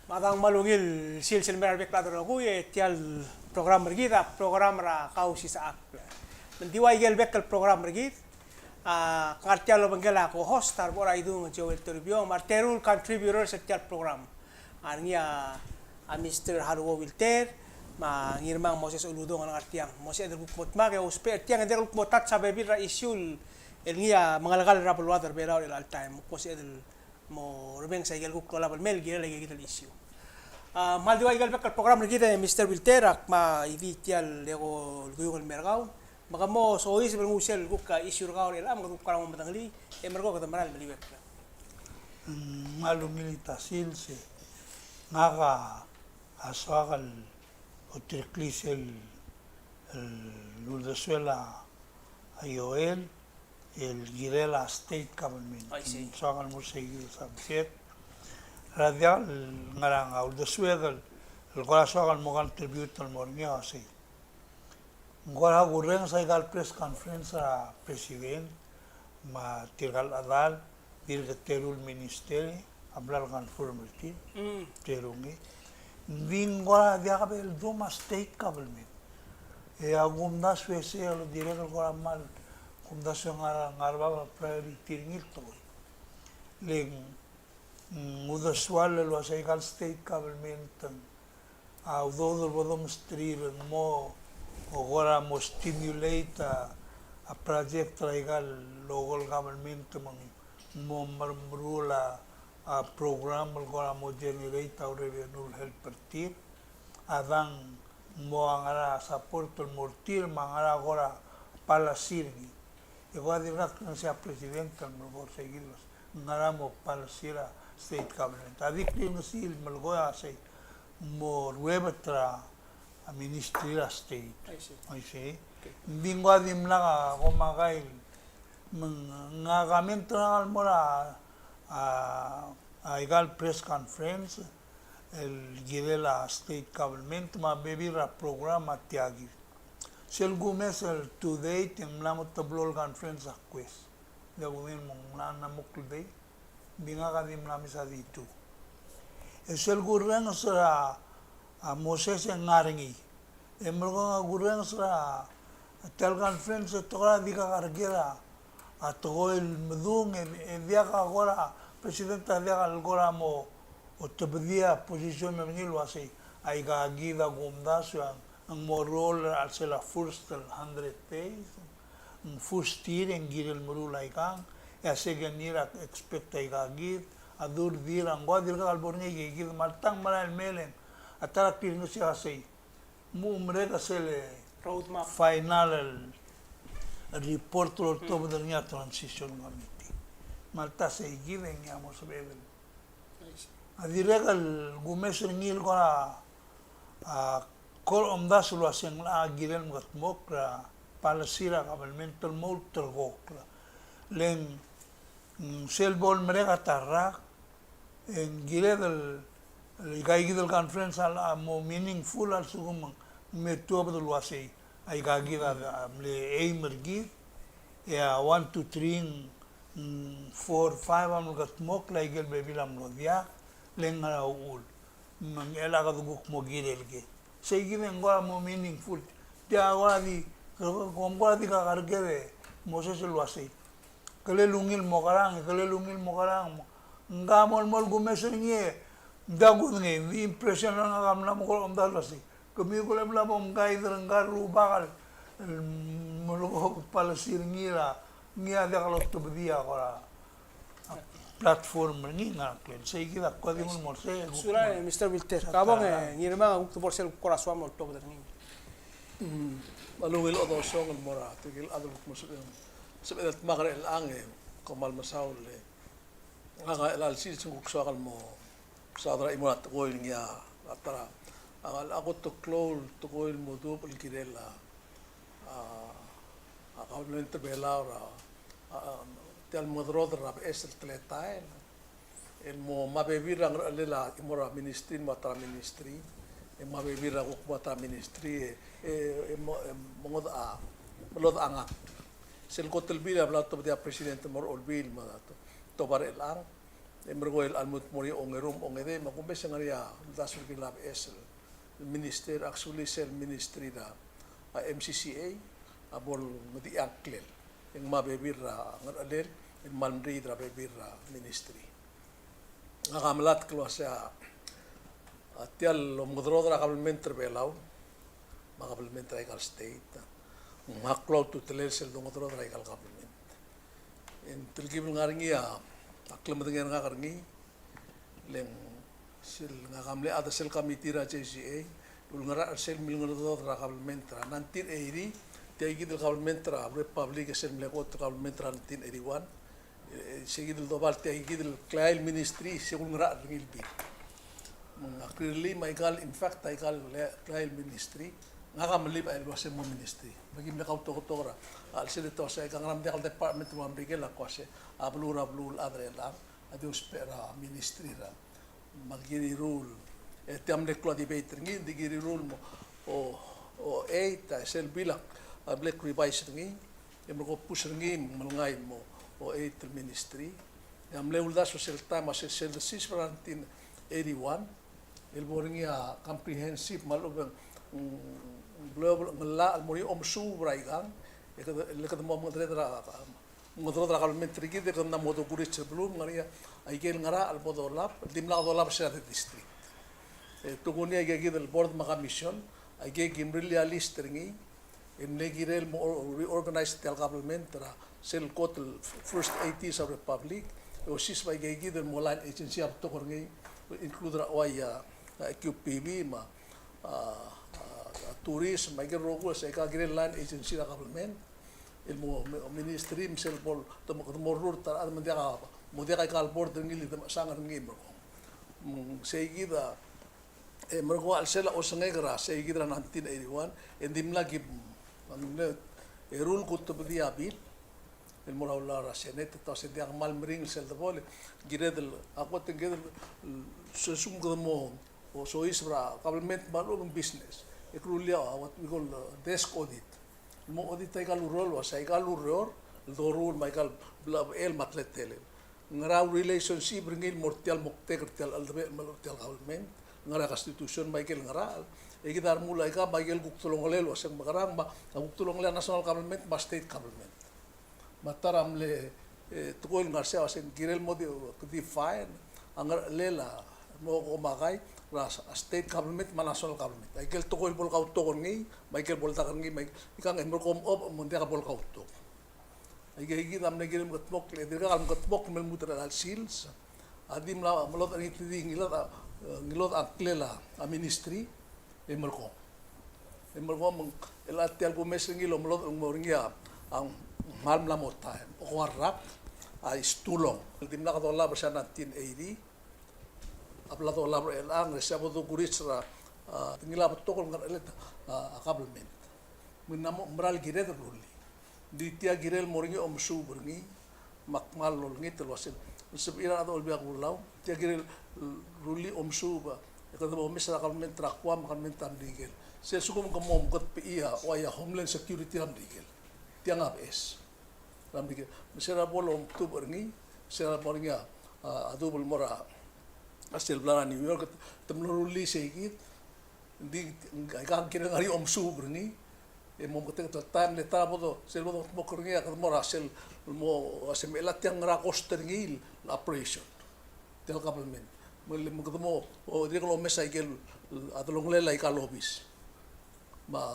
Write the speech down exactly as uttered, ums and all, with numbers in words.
Me a dang, me a ungil sils el mei er a rebek el chad el rokui, e tia el program er kid a program er a Kausisechakl. Me ng di ua ikel bek el program er kid, a ngar tia el obengkel a co-host a Reboraidung Joel Toribiong, me a reteru el contributors er tia el program. A re ngii a, a Mister Haruo Wilter, me a Ngirmang Moses Uludong el ngar tiang. Mo sebeched el kuk mo dmak e ousbech er tiang e dirrek el kuk mo touch a bebil er a issue el ngii a mengelekall er a beluad er a Belau er chelecha el taem. Kuk mo sebeched el mo remenges a ikel kuk lolab el mei el kirel aike kid el issue. A, me ng di ua ikel bek el program er kid e Mister Wilter, ak me a idi tia el eko el keiukl el mei er kau. Me ke mo soiseb el nguu sel kuk issue er kau er chelechang, me kede kuk kora mo medengelii, e merekong e kede merael el meliuekl. Mm, me a ungil ta sils e. Ngak a soak el otireklii sel, el uldesuel a Joel, el kirel a state government. I see. Soak el mo er seikid el subject. Er a diak el ngerang a uldesuek el, el kora soak el mo contribute el mo er ngii a sei. Ng kora kurrenges a ikal press conference er a president, me tirkal chedal, dirk teru el minister a mla el confirm er tir, mm, teru ngii. Ng di ng kora diak bo el dum a state government. E a kumdasu e sei a lo dirrek el kora mal, kumdasu e ngar, ngar er a bab a priority er ngii el tekoi. Le ng, mm, uldesual el uasei ikal state government, a udoud el bo domesterir el mo, o kora mo stimulate a, a project er a ikal local government me ng mo mer-, meruul a, a program el kora mo generate a revenue el help er tir. A dang mo a ngar er a support el mo er tir, me a ngar er a kora policy er ngii. E kora dirkak ngesii a president el melekoi er seikid el uasei ng ngar er a mo policy er a state government. A di klengesii el melekoi a sei mo ruebet er a ministry er a state. I see. I see. Okay. Ng di ng kora dimlak a komakai el, me ng, ng a comment er ngak el mo er a, a, a ikal press conference, el kirel a state government me a bebil er a program a tia kid. Sel kumes el to date e ng mla mo teblo el conference a kues. Diak kudengei el mo ng mla mo kldei, ng di ngak a di mla mesa di two. E sel kurrenges er a, a Moses e ng ngar er ngii. E merekong a kurrenges er a tia el conference e te kora di kakerker a, a tekoi el medung, e, e diak a kora, president a diak el kora mo otebedii a position er ngii el uasei, aika kid a kumdasu e ng mo roll er a chelsel a first el hundred days. Ng first year e ng kirel meruul aikang, e a second year a expect aika kid, a third year a ngkoa dirkak el bo er ngii aika kid, me a le tang merael el mei e le ng a ta er a klengesii a sei. Mo merek a sel roadmap, final el report el oltobed er ngii a transition committee. Me a le ta sei kid e ngii a mo sebeched el. A dirrek el kumes er ngii el kora, a, kora omdasu el uasei ng locha kirel mekedmokl er a policy er a government el mo ulterekokl. Le ng, mm, sel bo lemerek a ta el rak, e ng kired el, el aika kid el conference a locha mo meaningful a lsekum ng me tuobed el uasei aika kid a, a mle aim er kid, e a one, two, three, mm, four, five a mle kedmokl, aike el bebil a mlo diak, le ng ngar er a uchul. Me ng chelecha kede kuk mo kirel ker. Sei kid e ng kora mo meaningful. Tia kora di, kom kora di kakerker e Moses el uasei. Kele ungil mo kerang, kele ungil mo kerang. Ng ka mo, mo kumes er ngii e, ng diak kudengei, ng di impression er ngak a mla mo kora omdasu el uasei. Kemiu kele mla mo mkaid er ngka el rubak el, el melekoi a policy er ngii er a, ngii a diak lotebedii a kora platform er ngii, ng ngar er a klel. Sei kid a kuk di mo er sei. Sulang, Mister Wilter. Ka bong e, Ngirmang, a kuk di bo er sel kora soam el oltobed er ngii. Mm, me a ungil chodosong el mo er a tirke el chad el kuk mo sebeched, sebeched el dmak er chelechang e, kom kmal mesaul e. Ngak a chelecha el sils e ng kuk soak el mo saod er a chimo er a tekoi el ngii a ta er a, a, a kot el klou el tekoi el mo duubech el kirel a, a, a kabelment er a Belau er a, a, a, tia el mengederoder er a beches el teletael. El mo, me a bebil er a ngerechelel a chimo er a ministry me a ta er a ministry. E me a bebil er a kuk me a ta er a ministry, e, e, e mo, e mo ngodech a, mo ngodech a ngak. Sel kot el bill a bla lotobedii a president el mo er a olbiil me a to-, tobar er chelechang. E merekong el lmuut el mo er ngii a ongeru me a ongedei, me a kumes e ng ngar er ngii a uldasu er ngii el beches el minister, actually sel ministry er a, a, M C C A a bo ledechii a ngklel e ng mo bebil er a ngerchelel el kmal meriid er a bebil er a ministry. Ngak a melatk el uasei a tia el omengederodel a kabelment er a Belau me a kabelment er aika el state, ng klou a ultutelel sel dongederodel er aika el kabelment. E ng telkib el ngar er ngii a klemedengei er ngak er ngii, le ng sel ngak a mle chad er sel committee er a J C A el ulengerachel er sel milengederodel er a kabelment er a nineteen eighty, tia kid el kabelment er a Republic, e sel mle kot el kabelment er a nineteen eighty-one. E, e, se kid el dobal tia kid el kleai el ministry, se kulengerachel er ngii el bill. Me ng clearly me aika el, in fact, aika el kleai el ministry, ngak a meliuii el uasei mo ministry. Me ki mle kautoketok er a, a, sel te uasei aika ngera me ng diak el department el ua Merikel a ko uasei a beluu er a beluulechad er chelechang a di ousbech er a ministry er a. Me ki riruul, e tia mle klou a debate er ngii, ng di ki riruul mo, o, o eight, a sel bill a, a mle revise er ngii, e mle ko push er ngii, me ng ngai mo, o eight el ministry. E a mle uldasu er sel taem a sel, sel decision er a nineteen eighty-one, el bo er ngii a comprehensive me a lechub e ng, mm, ng bla, bla, ng llach el mo er ngii a omesuub er aikang, e kede, le kede mo mengedereder er a, a, mengederodel er a kabelment er kid e kede mla mo dokurits er a beluu, me ng ngar er ngii a ikel ngerachel el bo dolab, el dimlak dolab er sel district. E, te kuk ngii a ika kid el board me a commission, a ika ki mrellii a list er ngii, e mle kirel mo reorganize tia el kabelment er a sel kot el first eighties er a Republic, e osiseb a ika kid el mo line agency a betok er ngii, include er a ua ia, a, Q P B me a, a, a, a, tourism, me a ikel rokui, se ika kirel line agency er a kabelment, el mo, mo, ministry, me sel bo, te mo, te mo rurt a rechad me ng diak a, mo diak a ika el board er ngii el di mechesang er ngii me ko. Mm, sei kid a, e merekong a chelsel a osengek er a, sei kid er a nineteen eighty-one, e ng dimlak ki, mm, eru el kutebedii a bill el mo er a ulaol er a Senate, te uasei ng diak kmal meringel sel debo le kired el, a kot e ng kired el, mm, sesum kede mo, o soiseb er a kabelment me a lechub e ng business. E ke rullii a, what we call, uh, desk audit. Mo audit a ika el ureor el uasei a ika el ureor el doruul me a ika el blechebechel me a teletelel. Ngera a relationship er ngii el mo er tia el moktek er tia el cheldebechel me a lechub er tia el government, ngera a constitution me a ikel ngerachel. E kid a remuul a ika me a ikel kuk delongelel el uasei ng mekerang me a kuk delongelel a national government me a state government. Me a ta er a mle, e, tekoi el ngar sei a uasei ng kirel mo di, define a ngerchelel a mo komakai er a state government me a national government. A ikel tekoi el bo le kautok er ngii, me a ikel bo le dak er ngii, me a ikang e merekong, o, me ng diak bo le kautok. Aike kid a mle kirel mekedmokl, e dirkak el mekedmokl me lmuut er a chelecha el sils. A di mla melodech er ngii, te di ngilodech a, e, ngilodech a ngklel a ministry, e merekong. E merekong me ng, el a tia el kumes er ngii el omelodech el mo er ngii a, a ng kmal mla mo taem. Ko a rak, a, is too long. El dimlak dolab er sel nineteen eighty, a bla dolab er chelechang, e sei a bo dokurits er a, a, ngilai a betok el ngerchelel a, a, government. Me ng mla mo mera el kired el rullii. Ng di tia kirel mo er ngii a omesuub er ngii, me ak kmal olengit el uasei, ng sebechir a rechad er a Olbiil er a Kelulau, tia kirel rullii a omesuub, e kede mo omes er a government er a Guam me a government er a Merikel. Se lsekum ke mo mekedebechii a, ua ia Homeland Security er a Merikel. Tiang a beches. Er a Merikel. Me se er a bo lomtubech er ngii, se er a bo er ngii a, a, a dubech el mo er a, a sel blai er a New York, te mlo rullii sei kid, Ng di, ng, aika ng kirel ngar er ngii a omesuub er ngii, e mo meketeket el taem, le ta er a bo do, sel bo dongedmokl er ngii, a kede mo er a sel, mo, a se mechela tiang ngera cost er ngii el operation tia el government. Me le, me kede mo, o, dirrek el omes a ikel, a delongelel aika el obis. Me a,